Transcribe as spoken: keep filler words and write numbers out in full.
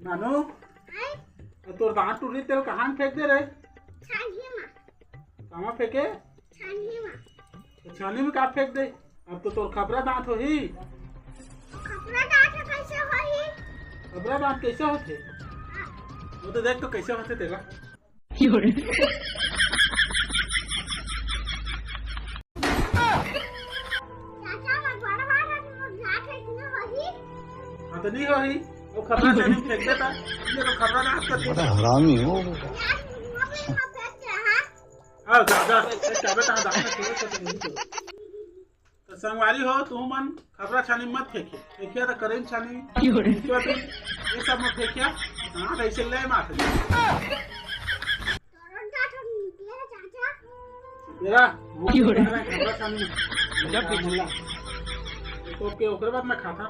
जानू, आय? अउ तोर दांत टूट गे तेला कहाँ फेंक दे रे? छानही मा। कहाँ फेंके? छानही मा। तो छानही में का फेंक दे? अब तो तोर खपरा दांत होही। खपरा दांत ह कइसे होही? खपरा दांत कइसे होथे? हाँ। वो तो देख तो कइसे होथे तेला। चाचा, मैं बड़ बार हूँ, तुम लोग जाके इतना होही? हाँ, तो नहीं होही। वो खपरा छानी में फेंक देता, ये तो खपरा ना कर देता। बड़ा हरामी हो। यार, तुम लोग भी वहाँ फेंकते हैं, हाँ? हाँ, जा, जा, फेंक, जा, बेटा, हाँ, जा, फेंक, फेंक, फेंक, फेंक। तो संगवारी हो, तुम मन खपरा छानी मत फेंकिया, फेंकिया तो करेंट छानी, क्यों रे? फेंकिया तो ये सब मत फेंकिया, हाँ, ऐसे ले मार। तेरा मुंह क्यों रे? खपरा छानी। जब तो के ओकरे बाद मैं खाता।